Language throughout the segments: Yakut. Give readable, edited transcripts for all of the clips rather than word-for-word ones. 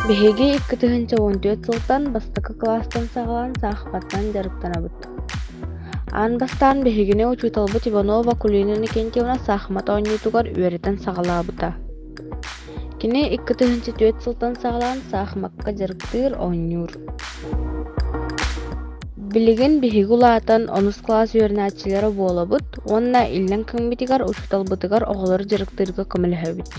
Биһиги 2014 сылтан бастакы кылаастан саҕалаан саахыматтан дьарыктанабыт. Аан бастаан биһигини учууталбыт Иванова Акулина Иннокентьевна саахымат оонньуутугар үөрэтэн саҕалаабыта. Кини 2004 сылтан саҕалаан саахымакка дьарыктыыр, оонньуур. Билигин биһиги улаатан онус кылаас үөрэнээччилэрэ буолабыт уонна иллэҥ кэммитигэр учууталбытыгар оҕолору дьарыктыырга көмөлөһөбүт.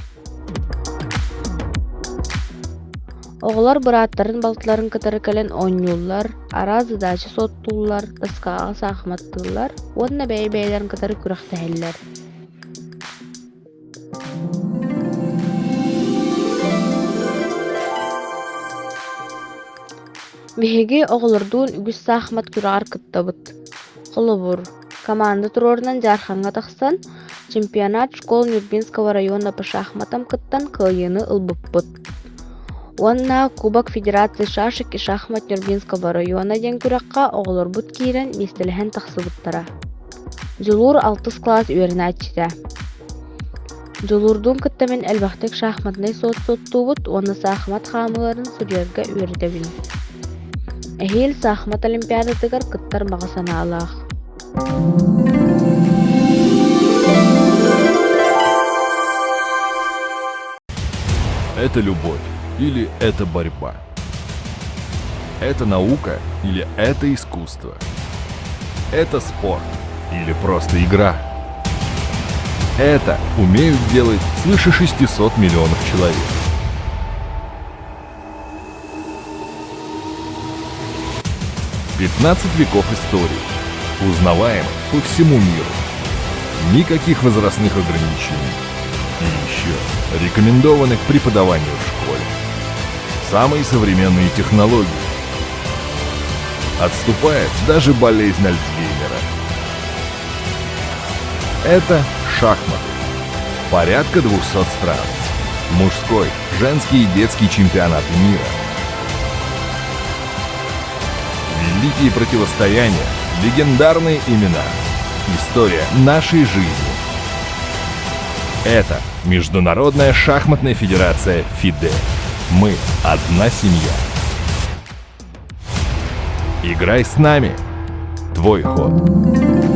Оҕолор бырааттарын балтыларын кытары кэлэн оонньууллар, араас задача суоттууллар, доскаҕа саахыматтыыллар уонна бэйэ-бэйэлэрин кытары күрэхтэһэллэр. Биһиги оҕолордуун үгүс саахымат күрэҕэр кыттабыт. Холобур, команда туруорунан Дьаархаҥҥа тахсан, чемпионат школ Нюрбинского района по шахматам кыттан кыайыыны ылбыппыт. Уонна Кубок Федерации шашек и шахмат Нюрбинского района диэн күрэххэ оҕолорбут киирэн миэстэлэһэн тахсыбыттара. Дьулуур алтыс кылаас үөрэнээччитэ. Дьулуурдуун кытта мин элбэхтик шахматнай суот суоттуубут уонна саахымат хаамыыларын суруйарга үөрэтэбин. Эһиил саахымат олимпиадатыгар кыттар баҕа санаалаах. Это любовь или это борьба? Это наука или это искусство? Это спорт или просто игра? Это умеют делать свыше 600 миллионов человек. 15 веков истории. Узнаваемы по всему миру. Никаких возрастных ограничений. И еще рекомендованы к преподаванию в школе. Самые современные технологии. Отступает даже болезнь Альцгеймера. Это шахматы. Порядка 200 стран. Мужской, женский и детский чемпионаты мира. Великие противостояния, легендарные имена. История нашей жизни. Это Международная шахматная федерация ФИДЕ. Мы одна семья. Играй с нами. Твой ход.